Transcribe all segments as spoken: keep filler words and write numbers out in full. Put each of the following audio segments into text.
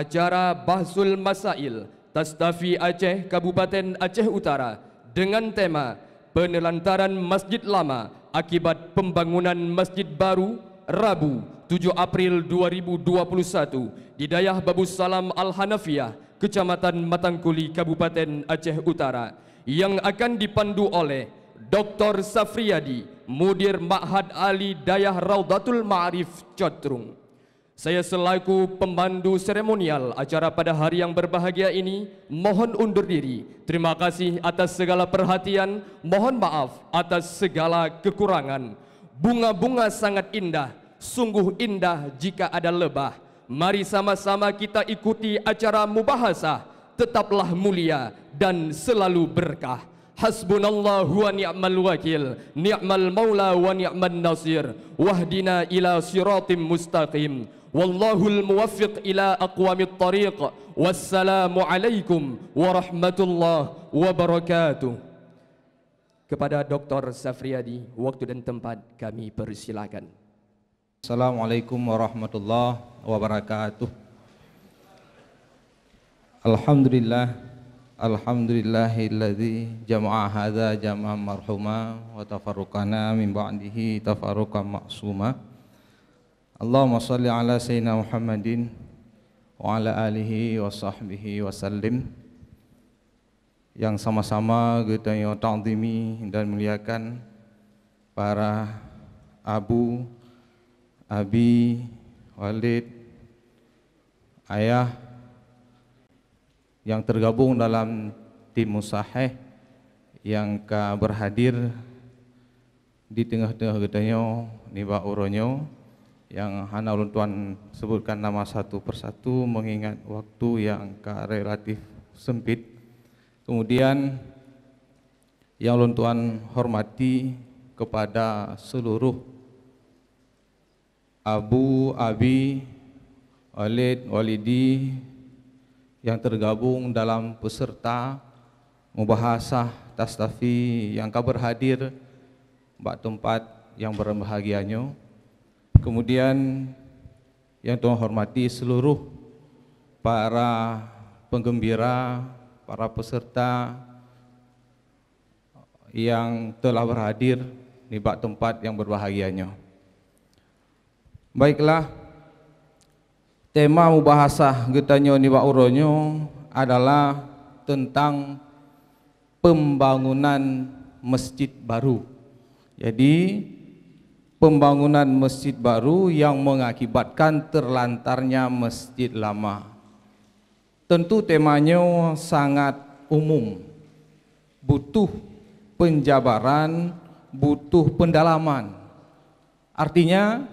Acara Bahsul Masail Tastafi Aceh Kabupaten Aceh Utara dengan tema Penelantaran Masjid Lama Akibat Pembangunan Masjid Baru, Rabu, tujuh April dua ribu dua puluh satu, di Dayah Babussalam Al-Hanafiyah, Kecamatan Matangkuli, Kabupaten Aceh Utara, yang akan dipandu oleh Doktor Safriyadi, Mudir Ma'had Ali Dayah Raudhatul Ma'arif Cotrung. Saya selaku pemandu seremonial acara pada hari yang berbahagia ini mohon undur diri. Terima kasih atas segala perhatian, mohon maaf atas segala kekurangan. Bunga-bunga sangat indah, sungguh indah jika ada lebah. Mari sama-sama kita ikuti acara mubahasah, tetaplah mulia dan selalu berkah. Hasbunallahu wa ni'mal wakil, ni'mal maula wa ni'man nasir. Wahdina ila siratim mustaqim. Wallahul muwaffiq ila aqwamit thariq. Wassalamualaikum warahmatullahi wabarakatuh. Kepada Doktor Safriyadi, waktu dan tempat kami persilakan. Assalamualaikum warahmatullahi wabarakatuh. Alhamdulillah. Alhamdulillahilladzi jama'a hadza jam'an marhuma wa tafarraqana min ba'dihi tafarraqan ma'suma. Allahumma shalli ala sayyidina Muhammadin wa ala alihi wa sahbihi wa sallim. Yang sama-sama geutanyoe ta'zimi dan muliakan para abu, abi, walid, ayah yang tergabung dalam tim musaheh yang ka berhadir di teungoh-teungoh geutanyoe nibak uroe nyoe, nyang hana ulôn tuan sebutkan nama satu persatu mengingat waktu yang ka relatif sempit. Kemudian, yang ulôn tuan hormati kepada seluruh abu, abi, walid, walidi yang tergabung dalam peserta mubahasah Tastafi yang ka berhadir bak tempat yang berbahagia nyoe. Kemudian, yang tuan hormati seluruh para penggembira, para peserta yang telah berhadir nibak tempat yang berbahagia nyoe. Baiklah, tema mubahasah geutanyoe nibak uroe nyoe adalah tentang pembangunan masjid baru. Jadi, pembangunan masjid baru yang mengakibatkan terlantarnya masjid lama. Tentu tema nyoe sangat umum, butuh penjabaran, butuh pendalaman. Artinya,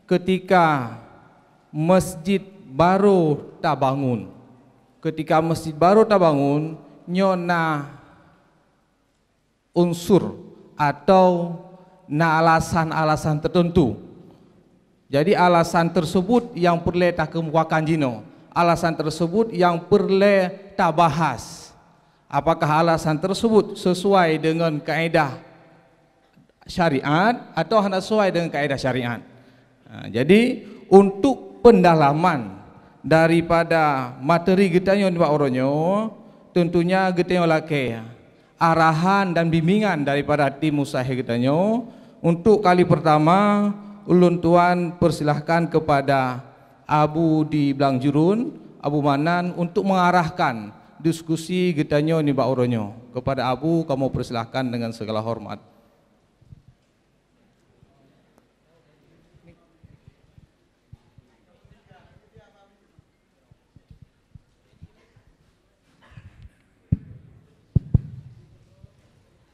ketika masjid baru tabangun, ketika masjid baru tabangun, nyoe na unsur atau na alasan-alasan tertentu. Jadi, alasan tersebut yang peureulée takeumukakan jinoe. Alasan tersebut yang peureulée tabahas. Apakah alasan tersebut sesuai dengan kaedah syariat atau hana sesuai dengan kaedah syariat? Ha, jadi, untuk pendalaman daripada materi geutanyoe nibak uroe nyoe, tentunya geutanyoe lakée arahan dan bimbingan daripada tim musahih geutanyoe. Untuk kali pertama, ulôn tuan persilahkan kepada Abu di Blang Jurun, Abu Manan, untuk mengarahkan diskusi geutanyoe nibak uroe nyoe. Kepada Abu, kamoe persilahkan dengan segala hormat.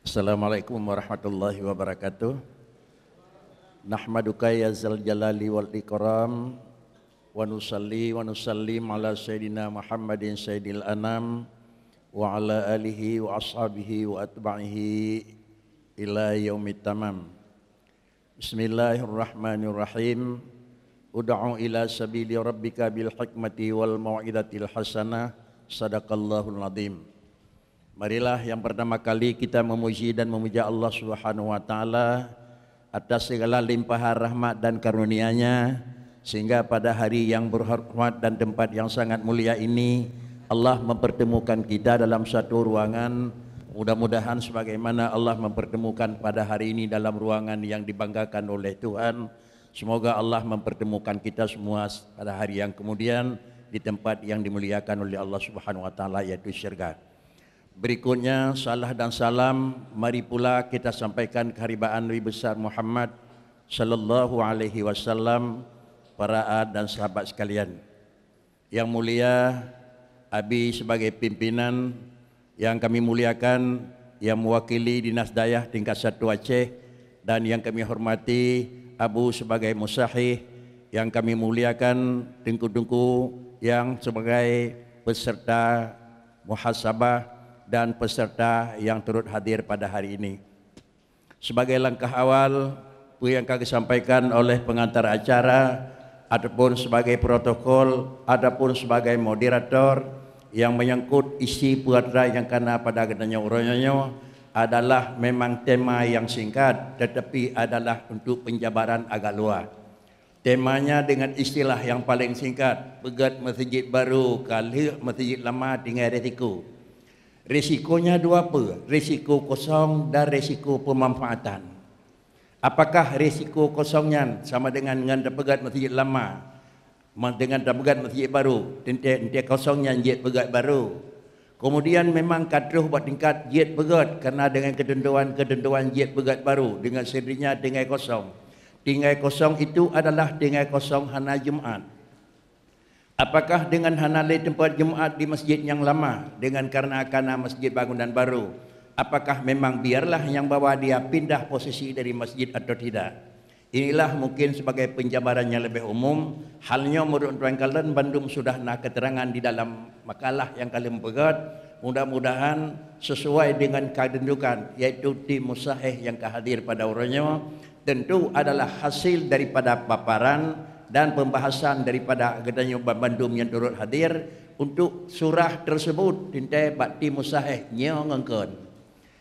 Assalamualaikum warahmatullahi wabarakatuh. Nahmaduka ya zal jalali wal ikram, wa nusalli wa nusallim ala sayyidina Muhammadin sayyidil anam, wa ala alihi wa ashabihi wa atba'ihi ila yaumit tamam. Bismillahirrahmanirrahim. Ud'u ila sabili rabbika bil hikmati wal mau'izatil hasanah. Sadaqallahul azim. Marilah yang pertama kali kita memuji dan memuja Allah Subhanahu wa taala atas segala limpahan rahmat dan karunia-Nya, Sehingga pada hari yang berhormat dan tempat yang sangat mulia ini, Allah mempertemukan kita dalam satu ruangan. Mudah-mudahan sebagaimana Allah mempertemukan pada hari ini dalam ruangan yang dibanggakan oleh Tuhan, semoga Allah mempertemukan kita semua pada hari yang kemudian di tempat yang dimuliakan oleh Allah Subhanahu wa Taala, yaitu syurga. Berikutnya, salam dan salam mari pula kita sampaikan keharibaan Nabi besar Muhammad sallallahu alaihi wasallam, para dan sahabat sekalian. Yang mulia Abi sebagai pimpinan, yang kami muliakan yang mewakili Dinas Dayah Tingkat satu Aceh, dan yang kami hormati Abu sebagai musahih, yang kami muliakan teungku-teungku yang sebagai peserta muhasabah dan peserta yang turut hadir pada hari ini. Sebagai langkah awal, peue nyang ka geusampaikan oleh pengantar acara ataupun sebagai protokol ataupun sebagai moderator yang menyangkut isi peue atra nyang kana pada geutanyoe uroe nyoe adalah memang tema yang singkat, tetapi adalah untuk penjabaran agak luas. Temanya dengan istilah yang paling singkat, peugét meuseujid barô ka lheueh meuseujid lama tinggai risiko. Risikonya dua peue, risiko kosong dan risiko pemanfaatan. Apakah risiko kosong nyan sama dengan ngon tapeugét meuseujid lama, ma-, dengan tapeugét meuseujid barô, teuntée, teuntée kosong nyan jeuet peugét barô? Kemudian memang ka troh bak tingkat jeuet peugét, karena dengan keuteuntuan-keuteuntuan jeuet peugét barô, dengan sendirinya tinggai kosong. Tinggai kosong itu adalah tinggai kosong hana Jumat. Apakah dengan hana lé teumpat Jumat di masjid nyang lama, dengan karena kana masjid bangunan baru, apakah memang biarlah nyang bahwa dia pindah posisi dari masjid atau tidak? Inilah mungkin sebagai penjabaran yang lebih umum. Hal nyoe meunurot tuan kalon bandum sudah na keterangan di dalam makalah nyang ka lheueh peugét. Mudah-mudahan sesuai dengan kedudukan, yaitu tim musahih nyang ka hadir pada uroe nyoe, tentu adalah hasil daripada paparan dan pembahasan daripada geutanyoe bandum nyang turut hadir untuk surah tersebut teuntée bak tim musahih nyoe ngon kheun.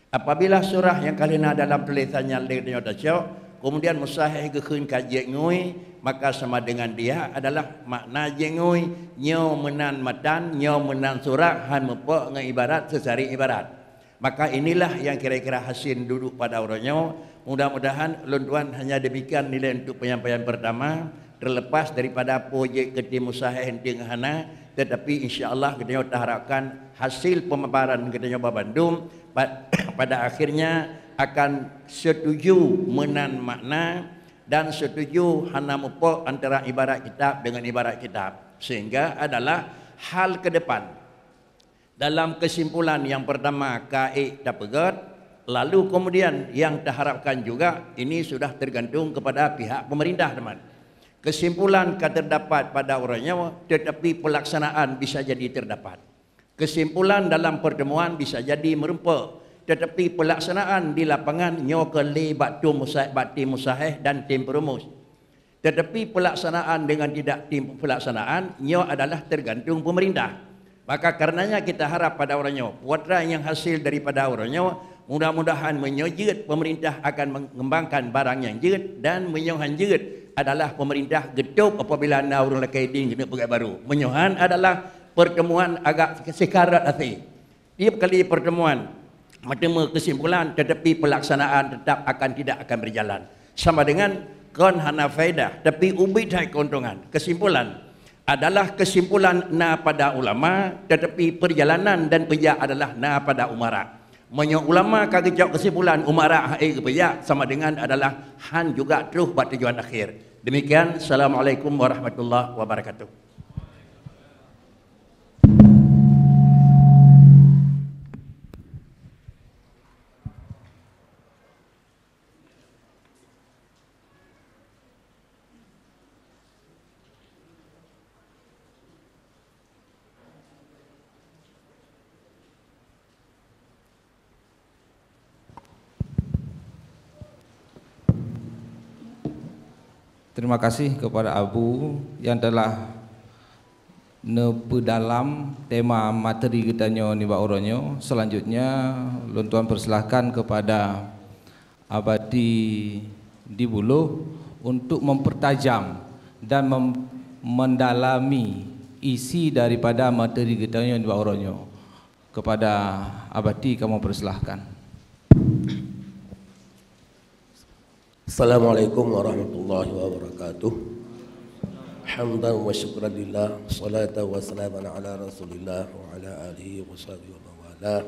Apabila surah nyang ka lheueh na dalam tulisan nyan lé geutanyoe tacok, kemudian musahih geukheun ka jeuet ngui, maka sama dengan dia adalah makna jeuet ngui, nyoe meunan matan, nyoe meunan surah, han meupok ngon ibarat seusari ibarat. Maka inilah yang kira-kira hasil duduk pada uroe nyoe. Mudah-mudahan lôn tuan hanya demikian nilai untuk penyampaian pertama, terlepas daripada peue jeuet keu tim musahih enteuk hana, tetapi insya Allah geutanyoe taharapkan hasil pemaparan geutanyoe bandum pa-, pada akhirnya akan setuju meunan makna dan setuju hana meupok antara ibarat kitab dengan ibarat kitab, sehingga adalah hal ke depan. Dalam kesimpulan yang pertama ka ék tapeugét, lalu kemudian yang taharapkan juga ini sudah tergantung kepada pihak pemerintah, teman. Kesimpulan ka terdapat pada uroe nyoe, tetapi pelaksanaan bisa jadi terdapat. Kesimpulan dalam pertemuan bisa jadi meureumpok, tetapi pelaksanaan di lapangan nyoe keuh lé bak tim musa-, bak tim musahih dan tim perumus. Tetapi pelaksanaan dengan tidak tim pelaksanaan nyoe adalah tergantung pemerintah. Maka karenanya kita harap pada uroe nyoe, peue atra nyang hasil daripada uroe nyoe, mudah-mudahan meunyoe jeuet pemerintah akan mengembangkan barang nyang jeuet, dan meunyoe han jeuet adalah pemerintah geutôb apabila na ureuëng lakée ding keuneuk peugét barô. Meunyoe han adalah pertemuan agak sikarat até. Tiep kali pertemuan, meuteumé kesimpulan, tetapi pelaksanaan tetap akan tidak akan berjalan. Sama dengan kon hana faedah, tapi ubit hai keuntungan. Kesimpulan adalah kesimpulan na pada ulama, tetapi perjalanan dan peujak adalah na pada umara. Meunyoe ulama ka geucok kesimpulan, umara hai geupeujak, sama dengan adalah han juga troh bak tujuan akhir. Demikian, Assalamualaikum warahmatullahi wabarakatuh. Terima kasih kepada Abu yang telah neupeudalam tema materi geutanyoe nibak uroe nyoe. Selanjutnya, lôn tuan persilahkan kepada Abati Dibuloh untuk mempertajam dan mem-, mendalami isi daripada materi geutanyoe nibak uroe nyoe. Kepada Abati kamoe persilahkan. Assalamualaikum warahmatullahi wabarakatuh. Hamdan wa syukran lillah, salatan wa salaman ala Rasulillah wa ala alihi wa sahbihi wa man walah.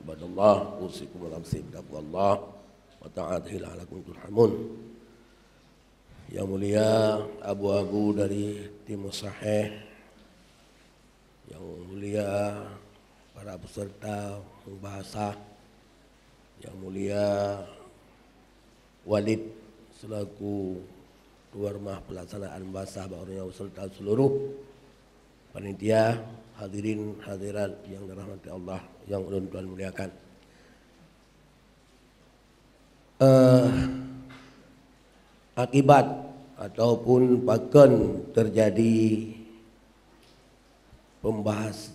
Ibadallah, usikum wa nafsi bitaqwallah wa ta'atihi la'allakum turhamun. Yang mulia abu-abu dari tim Musahih, yang mulia para peserta mubahasah, yang mulia Walid selaku tuan rumah pelaksanaan mubahasah bak uroe nyoe beserta seluruh panitia, hadirin hadirat yang dirahmati Allah, yang ulôn tuan muliakan. Eh, akibat ataupun pakon terjadi pembahas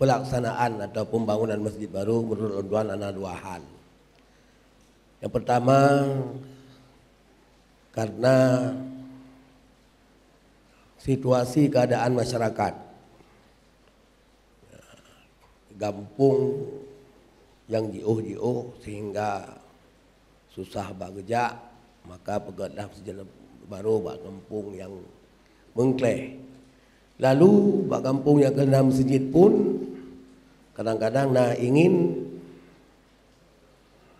pelaksanaan atau pembangunan masjid baru, menurut ulôn tuan hana dua hal. Yang pertama, karena situasi keadaan masyarakat. Gampông nyang jiôh-jiôh sehingga susah bak geujak, maka peugötlah masjid baru bak gampông nyang meungkléh. Lalu bak gampông nyang keu na masjid pun kadang-kadang na ingin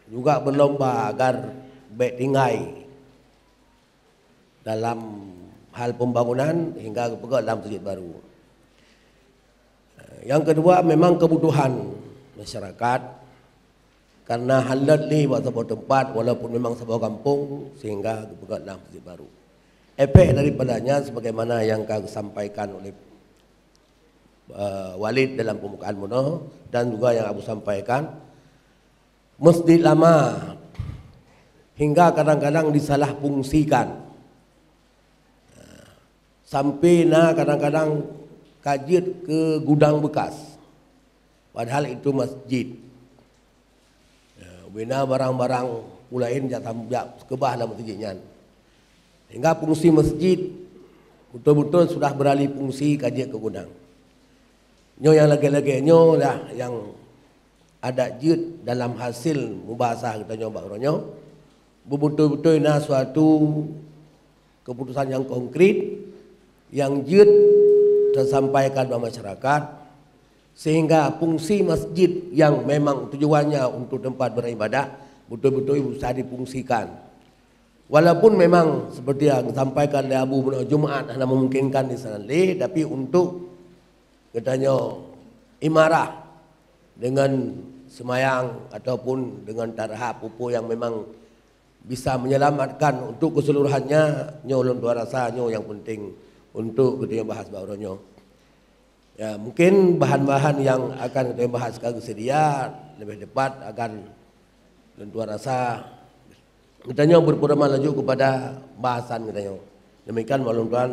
juga berlomba agar bèk tinggai dalam hal pembangunan hingga geupeugöt lam masjid baru. Yang kedua, memang kebutuhan masyarakat karena hana lé bak saboh teumpat walaupun memang saboh gampông sehingga geupeugöt lam masjid baru. Efek daripadanya sebagaimana yang ka disampaikan oleh, eh, Walid dalam pembukaan bunoe dan juga yang Abu sampaikan, masjid lama hingga kadang-kadang disalahfungsikan. Sampai na kadang-kadang ka jeuet keu gudang bekas, padahal itu masjid. Ya, ubena barang-barang peue laén jak tam-, jak keubah lam masjid nyan. Sehingga fungsi masjid beutôi-beutôi sudah beralih fungsi ka jeuet keu gudang. Nyoe nyang lagèe-lagèe nyoe lah nyang adak jeuet dalam hasil mubahasah geutanyoe bak uroe nyoe, beubeutôi-beutôi na suatu keuputosan nyang konkret nyang jeuet teusampaikan bak masyarakat, sehingga fungsi masjid nyang memang tujuannya untuk tempat beribadah beutôi-beutôi bisa difungsikan. Walaupun memang seperti yang disampaikan oleh Abu, bunoe Jumaat hana memungkinkan di sana lé, tapi untuk geutanyoe imarah dengan seumayang ataupun dengan tarhab peue-peue nyang memang bisa menyelamatkan untuk keseluruhannya, nyoe ulôn tuan rasa nyoe nyang penting untuk geutanyoe bahas bak uroe nyoe. Ya, mungkin bahan-bahan nyang akan geutanyoe bahas ka geuseudia, leubeh teupat akan ulôn tuan rasa geutanyoe berpedoman laju kepada bahasan geutanyoe. Demikian bak ulôn tuan.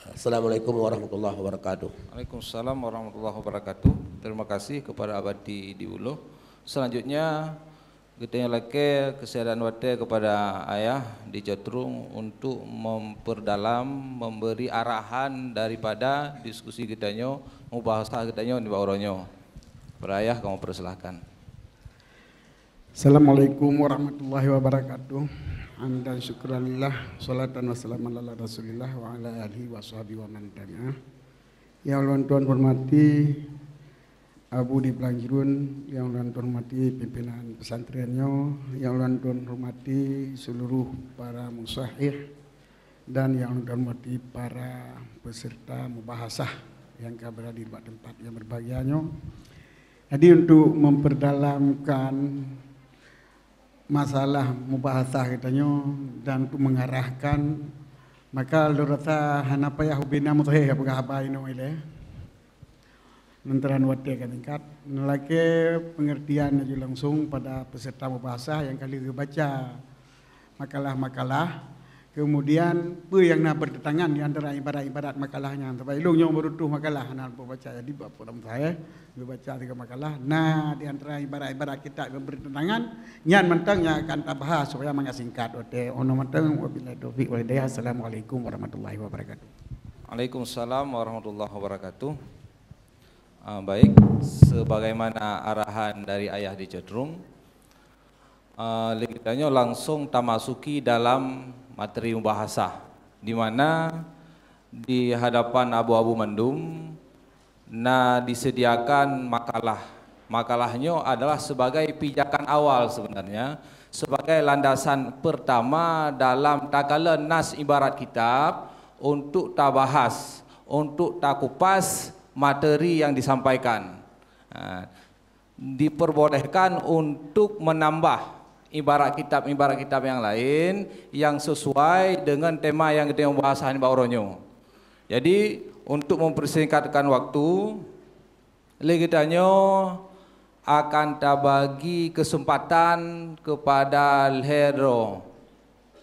Assalamualaikum warahmatullahi wabarakatuh. Waalaikumsalam warahmatullahi wabarakatuh. Terima kasih kepada Abati di Uloh. Selanjutnya, geutanyoe lakèe keuseudiaan watèe kepada Ayah di Cotrueng untuk memperdalam, memberi arahan daripada diskusi geutanyoe, mubahasah geutanyoe nibak uroe nyoe. Para Ayah, kamoe persilahkan. Assalamualaikum warahmatullahi wabarakatuh. Hamdan syukran lillah, salatan wassalaman ala Rasulillah wa ala alihi wa sahbihi wa man tabi'ah. Yang ulôn tuan hormati Abu di Blang Jruen, yang ulôn tuan hormati pimpinan pesantren nyoe, yang ulôn tuan hormati seluruh para musahih, dan yang ulôn hormati para peserta mubahasah yang ka berada di tempat-tempat yang berbahagia nyoe. Jadi, untuk memperdalamkan masalah mubahasah geutanyoe dan untuk mengarahkan, maka lôn rasa hana payah ubena meutuhé peugah haba inoe ilèe. Lantaran watèe ka singkat, neulakèe pengertian laju langsung pada peserta mubahasah nyang ka lheueh geubaca makalah-makalah, Kemudian, peue nyang na bertentangan di antara ibarat-ibarat makalah nyan? Sabab ilôn nyoe baru tuh makalah, na peubaca, jadi bak peunamusa, eh, geubaca tiga makalah. Na di antara ibarat-ibarat kitab yang bertentangan, nyan mantong nyang akan tabahas supaya mangat singkat watée. Ono mantong, wabillahi taufiq wal hidayah. Assalamualaikum warahmatullahi wabarakatuh. Waalaikumsalam warahmatullahi wabarakatuh. Ah, baik, sebagaimana arahan dari Ayah di chatroom, ah, lé geutanyoe langsung tamasuki dalam materi mubahasah, di mana di hadapan abu-abu mandum na disediakan makalah. Makalah nyoe adalah sebagai pijakan awal sebenarnya, sebagai landasan pertama dalam takalon nas ibarat kitab untuk tabahas, untuk takupas materi yang disampaikan. Ha, diperbolehkan untuk menambah ibarat kitab-ibarat kitab yang lain yang sesuai dengan tema yang kita bahas hari baroe nyoe. Jadi, untuk mempersingkatkan waktu, lé geutanyoe akan tabagi kesempatan kepada lhée droe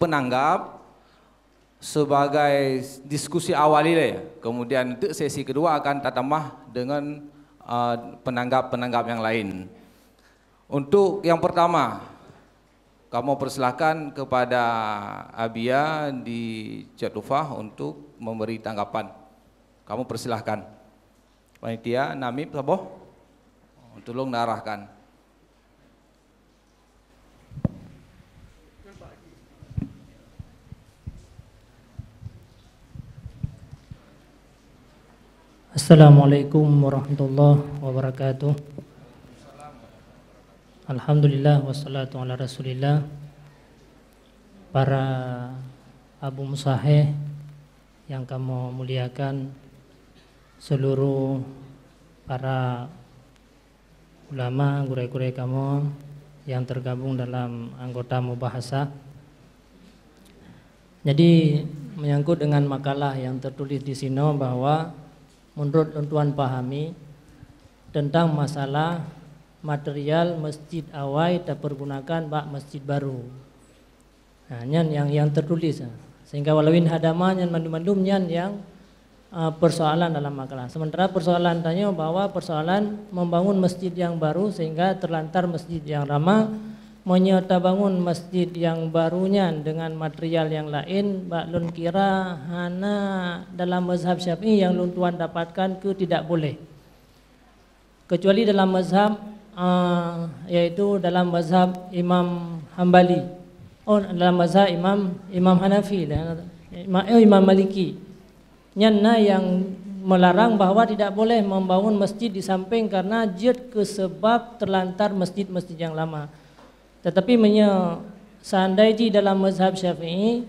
penanggap sebagai diskusi awal ilée. Kemudian untuk sesi kedua akan tatamah dengan, uh, penanggap-penanggap yang lain. Untuk yang pertama, kamoe persilahkan kepada Abia di Cek Tufah untuk memberi tanggapan. Kamoe persilahkan. Panitia, na mic saboh? Tulông na arahkan. Assalamualaikum warahmatullahi wabarakatuh. Alhamdulillah wassalatu ala Rasulillah. Para abu musaheh yang kamoe muliakan, seluruh para ulama, gurée-gurée kamoe yang tergabung dalam anggota mubahasah. Jadi, menyangkut dengan makalah yang tertulis di sinoe bahwa menurut lôn tuan pahami tentang masalah material masjid awai tapergunakan bak masjid baru. Nah, nyan yang yang tertulis. Sehingga walau in hadama nyan mandum-mandum nyan yang uh, persoalan dalam makalah. Sementara persoalan tanyoe bahwa persoalan membangun masjid yang baru sehingga terlantar masjid yang lama. Meunyoe tabangun masjid yang baru nyan dengan material yang lain, bak lôn kira hana dalam mazhab Syafi'i yang lôn tuan dapatkan ke tidak boleh. Kecuali dalam mazhab uh, yaitu dalam mazhab Imam Hambali. Oh, dalam mazhab Imam Imam Hanafi, Imam, oh, Imam Maliki. Nyan na yang melarang bahwa tidak boleh membangun masjid di samping karena jeuet keu sebab terlantar masjid-masjid yang lama. Tetapi meunyoe seandai jih dalam mazhab Syafi'i,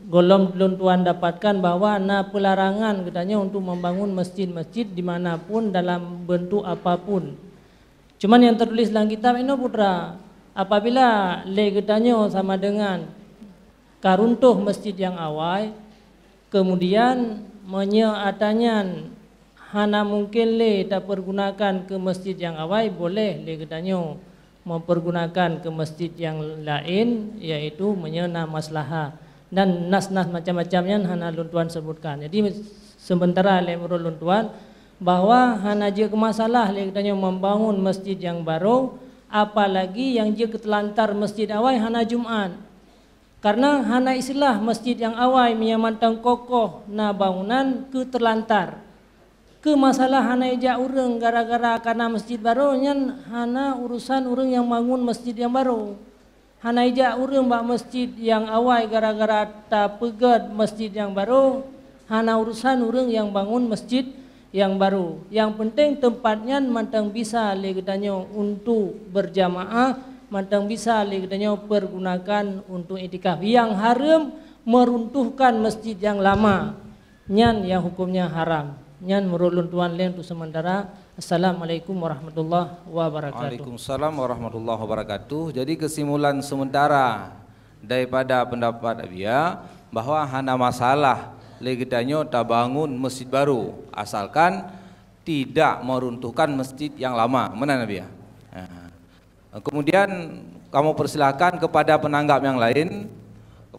gohlom lôn tuan dapatkan bahwa na peularangan geutanyoe untuk membangun masjid-masjid di mana pun dalam bentuk apa pun. Cuman yang tertulis dalam kitab inoe putra, apabila lé geutanyoe sama dengan ka runtoh masjid yang awai, kemudian meunyoe atanyan hana mungkin lé tapergunakan keu masjid nyang awai, boleh lé geutanyoe mempergunakan keu masjid nyang laén, yaitu meunyoe na maslahah. Dan nas-nas macam-macam nyan hana lôn tuan sebutkan. Jadi, sementara lé meunurot lôn tuan bahwa hana jeuet keu masalah lé geutanyoe membangun masjid nyang barô, apalagi nyang jeuet keu teulantar masjid awai hana Jumat. Karena hana istilah masjid nyang awai meunyoe mantong kokoh na bangunan keu teulantar. Keu masalah hana ijak ureuëng gara-gara kana masjid barô nyan hana urusan ureuëng nyang bangun masjid nyang barô. Hana ijak ureuëng bak masjid nyang awai gara-gara tapeugét masjid nyang barô, hana urusan ureuëng nyang bangun masjid nyang barô. Nyang penting teumpat nyan mantong bisa lé geutanyoe untuk berjamaah, mantong bisa lé geutanyoe pergunakan untuk iktikaf. Nyang hareuem meruntuhkan masjid nyang lama. Nyan nyang hukumnya haram. Nyan meunurot lôn tuan lé untuk sementara. Assalamualaikum warahmatullahi wabarakatuh. Waalaikumsalam warahmatullahi wabarakatuh. Jadi kesimpulan sementara daripada pendapat Abia bahwa hana masalah lé geutanyoe tabangun masjid baru asalkan tidak meruntuhkan masjid yang lama. Meunan Abia? Ha. Kemudian kamoe persilahkan kepada penanggap yang lain.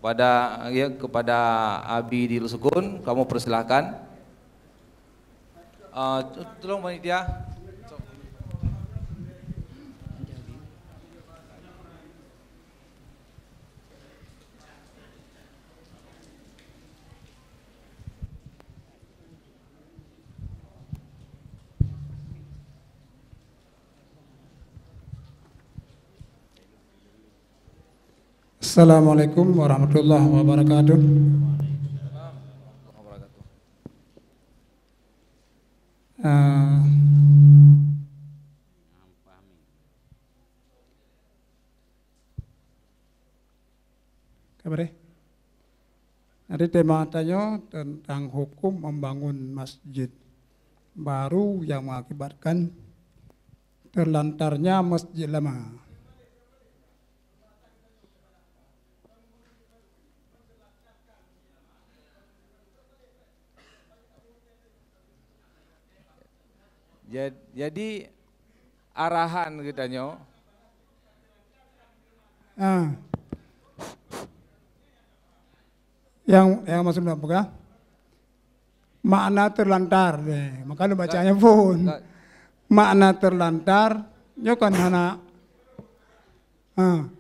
Pada, ya, kepada Abi di Lusukun, kamu persilahkan. Ah, tu-, tolong panitia. Assalamualaikum warahmatullahi wabarakatuh. Eh, Ka beureh? Jadi tema tanyoe teuntang huköm membangun masjid baru nyang mengakibatkan teulantarnya masjid lama. Ja-, jadi arahan geutanyoe. Ah. Nyang, nyang maksud nak peugah, makna teulantar deh. Maka lôn baca nyan phon. Ka- Makna teulantar, nyoe kan hana. Ha.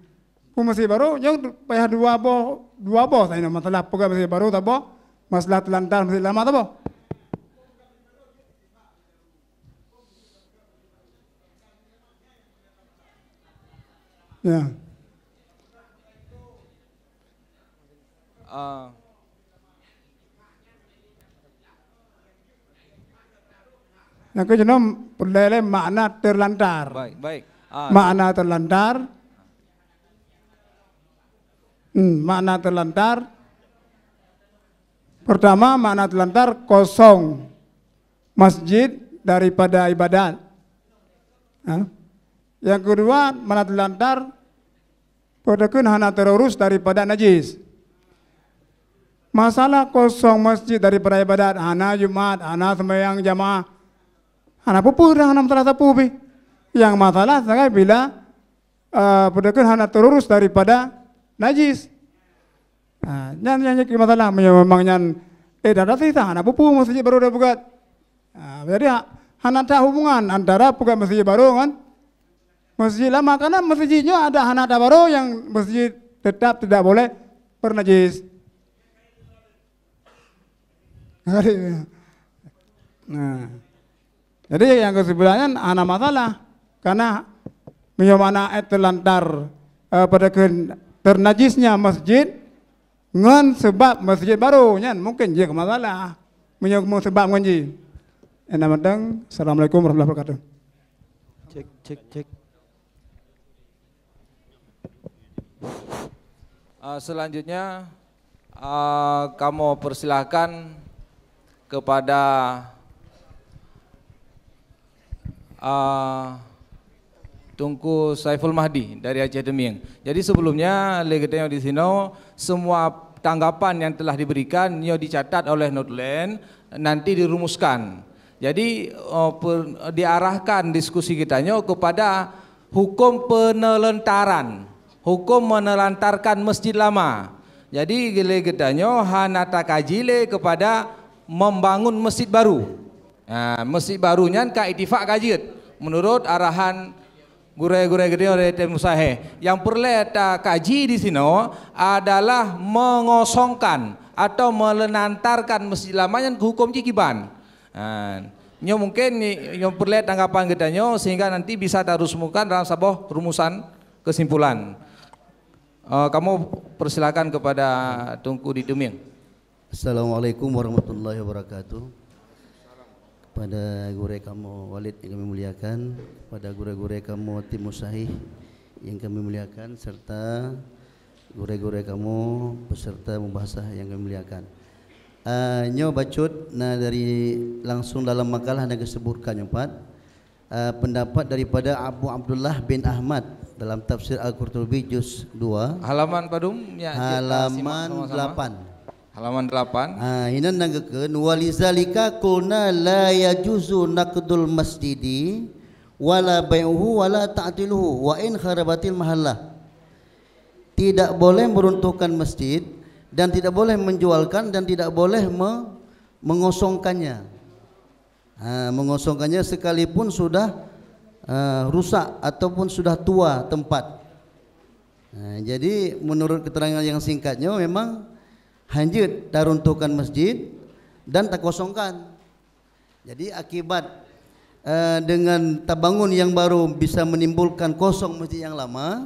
Peue masjid barô, nyoe payah dua boh, dua boh saja masalah peugah masjid barô saboh, masalah teulantar masjid lama saboh. Ya. Ah. Nyang keuh jinoe peureulèe lé makna teulantar. Baik, baik. Ah. Makna teulantar. Hmm, makna teulantar. Pertama, makna teulantar kosong masjid daripada ibadat. Ha? Nyang keudua, makna teulantar, peue takheun hana teururus daripada najis. Masalah kosong masjid daripada ibadat, hana Jumat, hana seumayang jamaah, hana peue-peue dah, hana masalah sapeue pih. Nyang masalah sagai bila, eh, peue takheun hana teururus daripada najis. Ha, nyan, nyan, nyan masalah. Meunyoe memang nyan, eh, dah, dah sisa, hana peue-peue masjid barô dah bukat. Ha, jadi ha-, hana that hubungan antara bukat masjid barô ngon masjid lama, karena masjid nyoe ada hana that barô nyang masjid tetap tidak boleh bernajis. Nah. Jadi nyang keuh seubeulahnya hana masalah, karena meunyoe makna teulantar, eh, peue takheun teunajisnya masjid ngon seubab masjid barô, nyan mungken jeuet keu masalah. Meunyoe meu seubab ngon jih. Ina mantong. Assalamualaikum warahmatullahi wabarakatuh. Cek, cek, cek. Ah, selanjutnya, ah, kamoe persilahkan kepada, ah, Teungku Saiful Mahdi dari Aceh Teumieng. Jadi, sebelumnya, lé geutanyoe di sinoe, semua tanggapan yang telah diberikan, nyoe dicatat oleh Notlen, nanti dirumuskan. Jadi, eh, per-, diarahkan diskusi geutanyoe kepada huköm peuneulantaran, huköm meneulantarkan masjid lama. Jadi, lé geutanyoe hana takaji lé kepada membangun masjid baru. Ha, masjid baru nyan ka itifak ka jeuet, menurut arahan gurée-gurée geutanyoe dari T M Mustahé. Nyang peureulée takaji di sinoe adalah mengosongkan atau meneulantarkan masjid lama nyan keu huköm jih kiban. Ha, nyoe mungken ni, nyoe peureulée tanggapan geutanyoe sehingga nanti bisa tarusmukan dalam saboh rumusan kesimpulan. Eh, kamoe persilakan kepada Teungku di Teumieng. Assalamualaikum warahmatullahi wabarakatuh. Kepada gurée kamoe Walid yang kami muliakan, kepada gurée-gurée kamoe T M Mustahé yang kami muliakan, serta gurée-gurée kamoe peserta mubahasah yang kami muliakan. Ah, nyoe bacut na dari langsung dalam makalah na geusebutkan nyoe pat. Ah, pendapat daripada Abu Abdullah bin Ahmad dalam tafsir Al-Qurtubi juz dua. Halaman padum? Ya, cek, ah, simak halaman sama-sama. Delapan. Halaman delapan. Ah, inan na geukheun, "Walizalika qulna la yajuzu naqdul masjidi wala bai'uhu wala ta'tiluhu wa in kharabatil mahallah." Tidak boleh meruntuhkan masjid dan tidak boleh menjualkan dan tidak boleh me-, mengosongkannya. Ha, mengosongkannya sekalipun sudah, eh, rusak ataupun sudah tua tempat. Ha, jadi menurut keterangan yang singkatnya memang hanjeuet taruntuhkan masjid dan takosongkan. Jadi akibat, eh, dengan tabangun yang baru bisa menimbulkan kosong masjid yang lama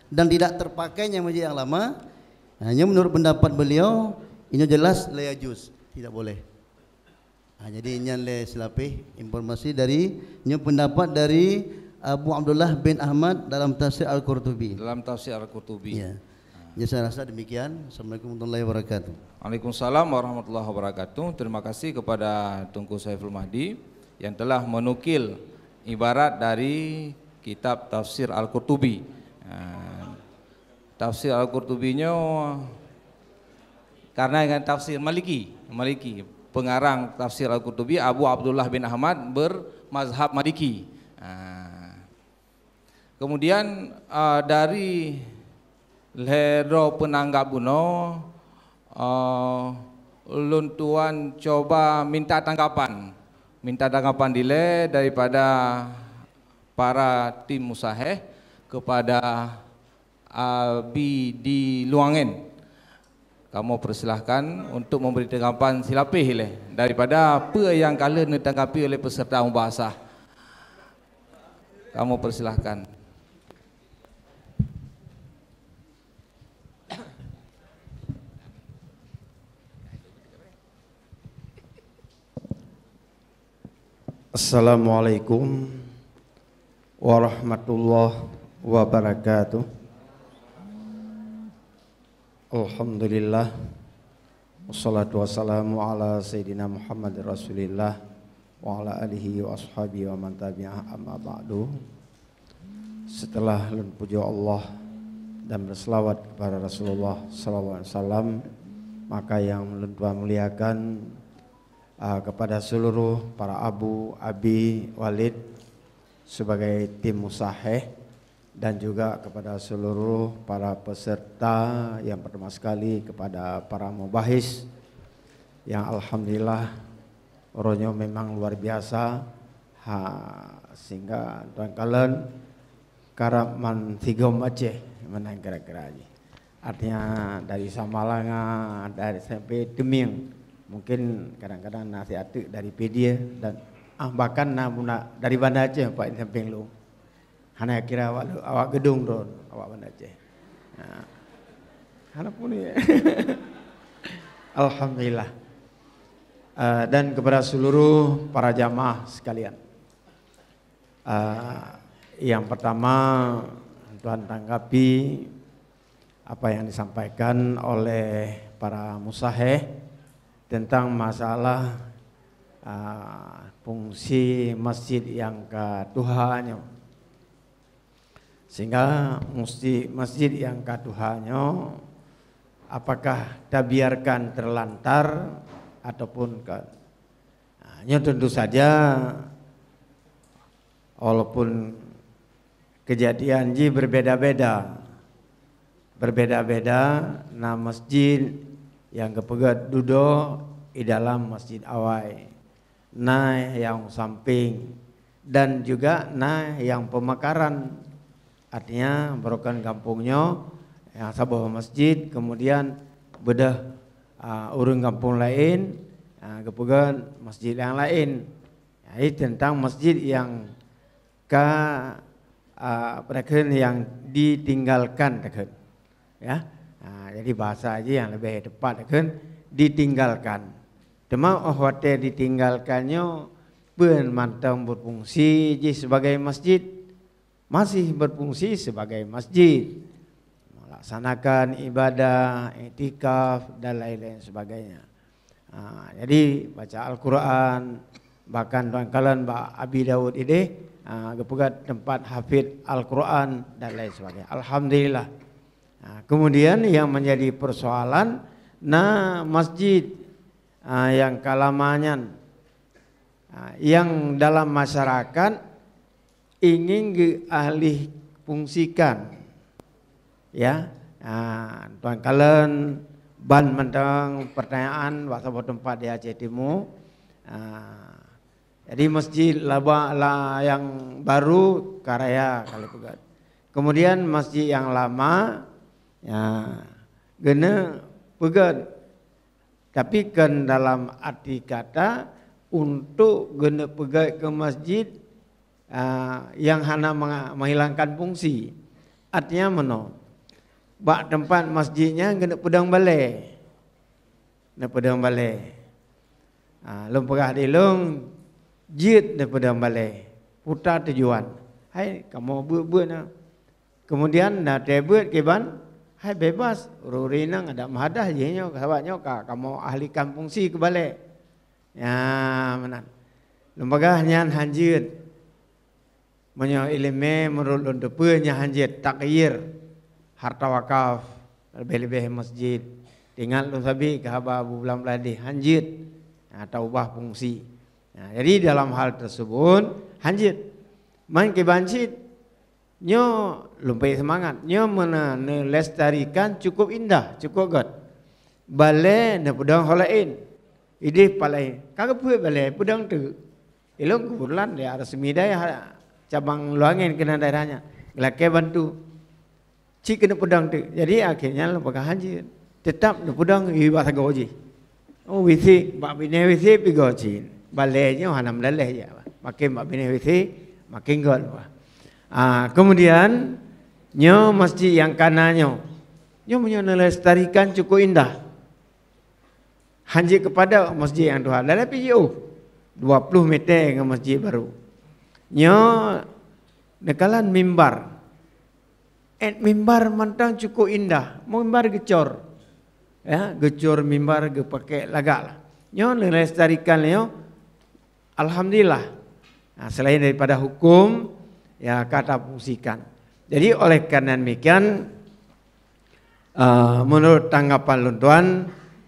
dan tidak terpakainya masjid yang lama, hanya menurut pendapat beliau, ini jelas la yajuz, tidak boleh. Ha, jadi nyan lé silapeh informasi dari nyoe pendapat dari Abu Abdullah bin Ahmad dalam tafsir Al-Qurtubi. Dalam tafsir Al-Qurtubi. Ya. Jadi saya rasa demikian. Assalamualaikum warahmatullahi wabarakatuh. Waalaikumsalam warahmatullahi wabarakatuh. Terima kasih kepada Teungku Saiful Mahdi yang telah menukil ibarat dari kitab tafsir Al-Qurtubi. Ha, tafsir Al-Qurtubi nyoe karena dengan tafsir Maliki, Maliki, pengarang tafsir Al-Qurtubi Abu Abdullah bin Ahmad bermazhab Maliki. Ha. Kemudian, ah, dari lhée droe peunanggap bunoe, ah, lôn tuan coba minta tanggapan. Minta tanggapan dilée daripada para tim musaheh kepada Abi di Luangen. Kamoe persilahkan untuk memberi tanggapan silapeh ilée daripada apa yang ka lheueh neutanggapi oleh peserta mubahasah. Kamoe persilahkan. Assalamualaikum warahmatullahi wabarakatuh. Alhamdulillah. Wassalatu wassalamu ala sayyidina Muhammad Rasulillah wa ala alihi wa ashabihi wa man tabi'ah, amma ba'du. Setelah lôn pujoe Allah dan berselawat kepada Rasulullah sallallahu alaihi wasallam, maka yang lôn tuan muliakan, ah, kepada seluruh para abu, abi, walid sebagai tim musaheh dan juga kepada seluruh para peserta yang pertama sekali kepada para mubahis yang alhamdulillah uroe nyoe memang luar biasa, ha, sehingga tuan kalon karab man sigom Aceh meunan kira-kira jih. Artinya dari Samalanga, dari sampai Teumieng. Mungkin kadang-kadang na siat teuk dari Pidie dan, ah, bahkan na muna dari Banda Aceh, Pak, di samping lu. Hana kira awak, awak Geudong droen, awak Banda Aceh. Nah. Hana pun ya. Alhamdulillah. Eh, dan kepada seluruh para jamaah sekalian. Eh, yang pertama, tuan tanggapi apa yang disampaikan oleh para musaheh tentang masalah, ah, fungsi masjid nyang ka tuha nyoe. Sehingga musti-, masjid nyang ka tuha nyoe, apakah tabiarkan terlantar ataupun ka, ah, nyoe tentu saja walaupun kejadian jih berbeda-beda. Berbeda-beda, na masjid nyang geupeugét dudoe i dalam masjid awai, na nyang samping, dan juga na nyang peumakaran. Artinya, barokon gampông nyoe nyang saboh masjid, kemudian beudôh, a, ureuëng gampông laén, a, geupeugét masjid nyang laén. Jadi, tentang masjid nyang ka, a, apa takheun, nyang ditinggalkan takheun. Ya. A, jadi bahasa jih nyang leubeh tepat takheun ditinggalkan. Teuma óh watée ditinggalkan nyoe pun mantong berfungsi jih sebagai masjid, masih berfungsi sebagai masjid, melaksanakan ibadah, iktikaf dan lain-lain sebagainya. Ha, jadi baca Al-Quran, bahkan tuan kalon bak Abi Daud idéh, ha, geupeugét tempat hafid Al-Quran dan lain sebagainya. Alhamdulillah. Ha, kemudian yang menjadi persoalan, na masjid, ha, yang ka lama nyan, ha, yang dalam masyarakat ingin geualih fungsikan, ya, Ah, tuan kalon ban mantong pertanyaan bak saboh teumpat di Aceh Timu. Ah, jadi masjid laba la yang baru karaya kali peugah. Kemudian masjid yang lama, ya, geuneuk peugah. Tapi kan dalam arti kata untuk geuneuk peugah ke masjid, ah, yang hana menga-, menghilangkan fungsi. Artinya meunoe, bak teumpat masjid nyan geuneuk peudong balée. Neupeudong balée. Ah, lôn peugah di lôn, jeuet neupeudong balée. Puta tujuan. Hai, kamoe beuet-beuet na. Kemudian na teuh beuet kiban, hai bebas. Ureuëng-ureuëng inong adak meuhadah jih nyoe, sahabat nyoe ka kamoe ahlikan fungsi keu balée. Ya, meunan. Lôn peugah nyan hanjeuet. Meunyoe iéleumé meunurot lôn teupeue nyan hanjeuet takhyir harta wakaf, leubeh-leubeh masjid. Ingat lôn sabe keu haba Abu Bulan Bladeh, hanjeuet, ha, taubah fungsi. Ha, jadi dalam hal tersebut, hanjeuet. Man kiban cit, nyoe lôn peuék seumangat. Nyoe meunan neulestarikan cukup indah, cukup gét. Balée neupeudong ho laén. Idéh palai ka geupeuet balée peudong teuk. Ilong keubeutulan di Arab Semidai ha, cabang Luangen keunan daerah nyan. Geulakée bantu. Cit keuneuk peudong teuk. Jadi akhé nyan lôn peugah hanjeuet. Teutap neupeudong i bak sagoe jih. Oh, WC, bak binéh WC pigoe cit. Balée nyoe hana meulaléh jak. Makin bak binéh WC, makin gét. Ah, kemudian nyoe masjid nyang kana nyoe. Nyoe meunyoe neulestarikan cukup indah. Hanjeuet keupada masjid nyang tuha. Lalai pih jiôh dua ploh meter ngon masjid baru. Nyoe neukalon mimbar. Ét mimbar mantong cukup indah. Mimbar geucor. Ya, geucor mimbar geupakée lagak lah. Nyoe neulestarikan nyoe. Alhamdulillah. Nah, selain daripada hukum, ya, ka tafungsikan. Jadi oleh karena demikian, eh, menurut tanggapan lôn tuan,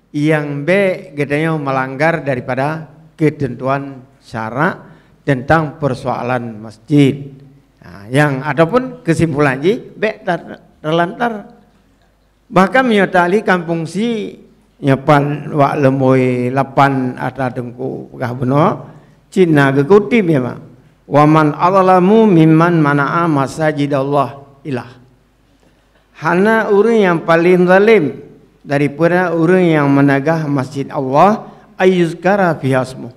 nyang bék geutanyoe melanggar daripada ketentuan syarak tentang persoalan masjid. Nah, yang ataupun kesimpulan jih bék ter-, terlantar. Bahkan meunyoe tali kampung si nyoe pan wak leumoi lapan ata teungku peugah bunoe, cit na geukutip ya mak. Wa man azlamu mimman mana'a masajidallah ilah. Hana ureuëng nyang paleng zalim daripada ureuëng nyang meunagah masjid Allah ayyuzkara fiha ismuh.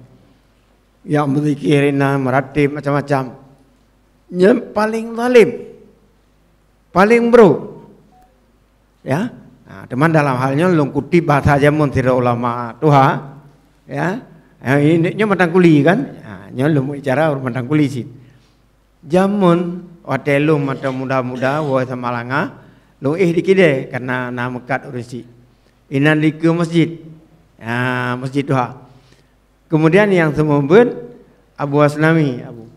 Nyang meuzikir inan, meuratib macam-macam. Nyan paleng zalim. Paleng brok. Ya. Ha, teuma dalam hal nyoe lôn kutip bahasa jameun sidroe ulama tuha. Ya. Ha, ini nyoe mantong kuli kan? Ha, nyoe lôn bicara ureuëng mantong kuli cit. Jameun watée lôn mantong muda-muda woe Samalanga, lôn éh di kidée karena na meukat ureuëng syiek. Inan dikeue masjid. Ha, masjid tuha. Kemudian nyang seumeubeuet Abu Asnawi, Abu,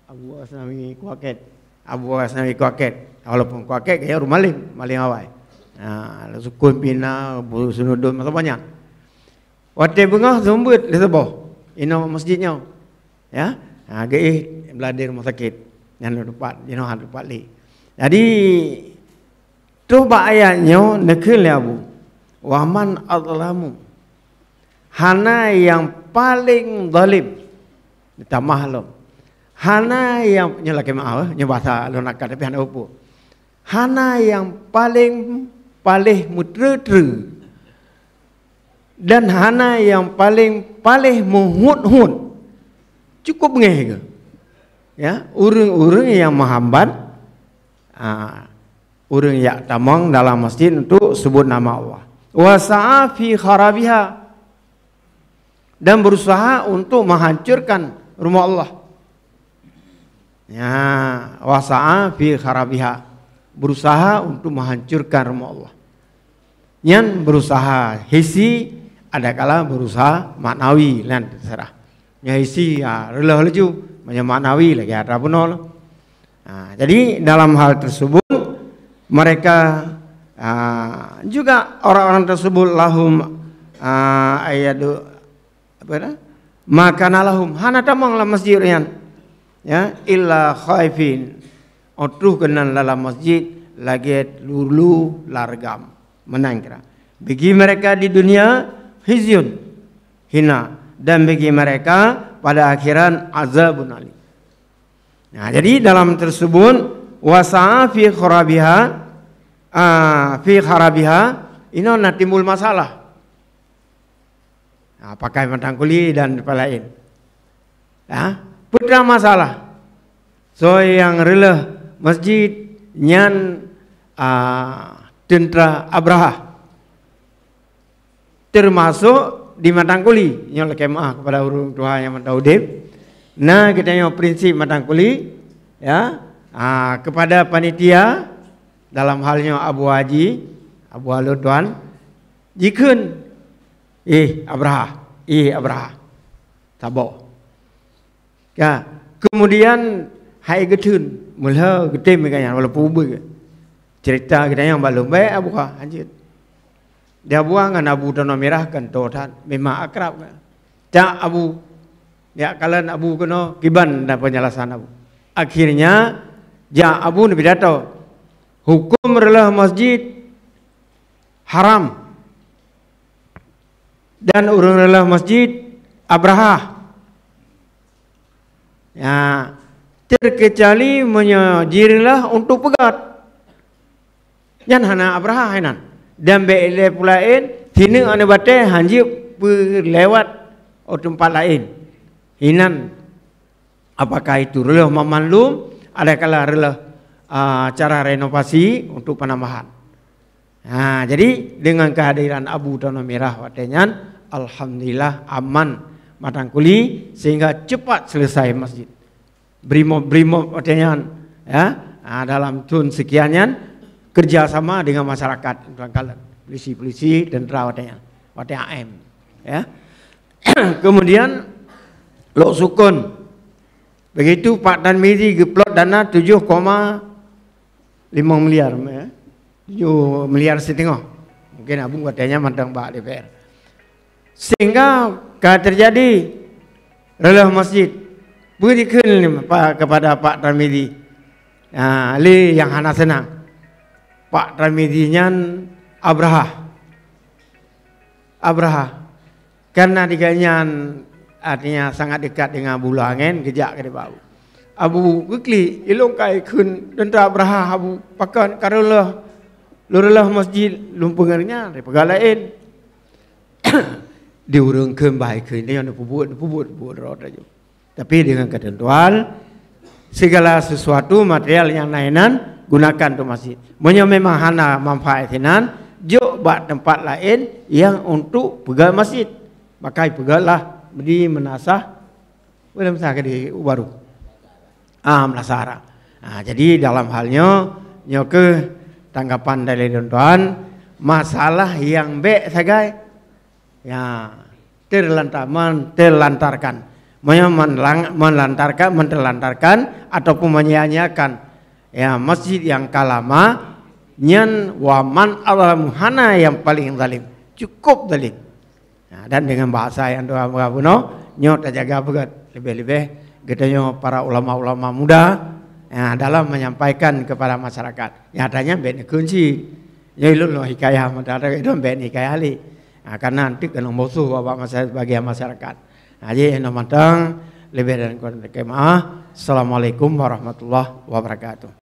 Abu Asnawi Kuaket. Abu Asnawi Kuaket. Walaupun Kuaket gaya ureuëng malem, malem awai. Ha, sukon pina, bu sunudon masa banyak. Watée beungoh seumeubeuet di saboh inoe masjid nyoe. Ya. Ha, geuéh bladé rumoh sakét. Nyan teumpat, jinoe teumpat lé. Jadi, troh bak ayat nyoe neukheun lé Abu, "Wa man azlamu." Hana nyang paleng zalim. Tamah lom. Hana nyang, nyoe lakée meu'ah, nyoe basa lôn nakal tapi hana peue. Hana nyang paleng paléh meutreue-treue. Dan hana nyang paleng paléh meuhut-hut. Cukup beungéh keuh. Ya, ureuëng-ureuëng nyang meuhambat, ah, ureuëng jak tamong dalam masjid untuk sebut nama Allah. Wa sa'a fi kharabiha. Dan berusaha untuk menghancurkan rumah Allah. Ya, wa sa'a fi kharabiha. Berusaha untuk menghancurkan rumah Allah. Nyan berusaha hisi, adakala berusaha maknawi, nyan terserah. Nyan hisi, ya, reuloh laju, meunyoe maknawi lagée atra bunoe. Ha, jadi dalam hal tersebut mereka, ha, juga orang-orang tersebut lahum, ha, ayadu, apa dah? Makana lahum, hana tamong lam masjid nyan. Ya, illa khaifin. Óh troh keunan dalam masjid, lagèe lulu largam. Meunan kira. Bagi mereka di dunia khizyun, hina, dan bagi mereka pada akhirat azabun alim. Nah, jadi dalam tersebut wasa'a fi kharabiha, ah, fi kharabiha, inoe na timbul masalah. Ah, pakai Matang Kuli dan tempat lain. Ah, peue teuma masalah? Soe nyang reuloh masjid nyan, ah, teuntra Abrahah. Termasuk di Matang Kuli. Nyoe lakèe meu'ah kepada ureueng tuha nyang mantong udép. Nah, geutanyoe prinsip Matang Kuli, ya. Ah, kepada panitia, dalam hal nyoe Abu Haji, Abu Alun Tuan, jikheun, "Ih, Abrahah, ih, Abrahah." Saboh. Ya, kemudian hai geutheun, meulhö geutem keu nyan, walaupun ubit. Cerita geutanyoe bak lôn bèk Abu ha, hanjeuet. Di Abu ngon Abu Tanoh Mirah kan toe that, memang akrab kan. Jak Abu, jak kalon Abu keunoe kiban dan penjelasan Abu. Akhirnya, jak Abu neupidato, huköm reuloh masjid haram. Dan ureueng reuloh masjid Abrahah. Ya, terkecuali meunyoe jireuloh untuk peugöt. Nyan hana Abrahah inan. Dan bèk lé peue laén, sineuk aneuk batèe hanjeuet peulewat u teumpat laén. Inan Apakah itu reuloh mandum, adakala reuloh, ah, cara renovasi untuk penambahan. Ha, jadi dengan kehadiran Abu Tanoh Mirah watèe nyan, alhamdulillah aman Matang Kuli sehingga cepat selesai masjid. Brimob-brimob watèe nyan, ya, ah, dalam thôn sekian nyan kerja sama dengan masyarakat, polisi-polisi, tentara watèe nyan, watèe A M, ya. Kemudian Lhoksukon. Begitu Pak Tarmizi geuplot dana tujoh koma limong miliar, ya. Tujoh miliar siteungoh. Mungkin Abu watèe nyan mantong bak D P R. Sehingga ka terjadi reuloh masjid. Peue dikheun pa-, kepada Pak Tarmizi? Ha, lé nyang hana seunang. Pak Tarmizi nyan Abrahah. Abrahah. Karena di gobnyan, artinya, sangat dekat dengan Abu Lôn Angén, geujak keu Abu. Abu geuklik, ilôn ka ikheun teuntang Abrahah Abu, pakon ka reuloh, lôn reuloh masjid, lôn peugah nyan, peugah laén. Di ureueng kheun bah ikheun, nyan neupeubuet, neupeubuet, buet rot laju. Tapi dengan ketentuan, segala sesuatu material nyang na inan gunakan untuk masjid. Meunyoe memang hana manfaat sinan, jok bak teumpat laén nyang untuk peugöt masjid. Maka peugötlah di meunasah, meunasah keudéh u baru. Ah, meunasah. Ah, jadi dalam hal nyoe, nyoe keuh tanggapan dari lôn tuan, masalah nyang bèk sagai, ya, terlantar-, men-, terlantarkan. Meunyoe menlang-, melantarkan, menterlantarkan ataupun menyia-nyiakan, ya, masjid nyang ka lama, nyan wa man azlamu, hana nyang paleng zalim. Cukup zalim. Nah, dan dengan bahasa nyang dua bunoe, nyoe tajaga beugöt. Leubeh-leubeh geutanyoe para ulama-ulama muda, ya, dalam menyampaikan kepada masyarakat. Nyatanya bèk neukheun cit. Nyoe lôn lôn hikayah mantong, lôn bèk hikayah lé. Ha, karena nanti keuneuk musoh bak masyarakat, bagian masyarakat. Ha, jadi nyoe mantong, leubeh dan kurang lakèe meu'ah. Assalamualaikum warahmatullahi wabarakatuh.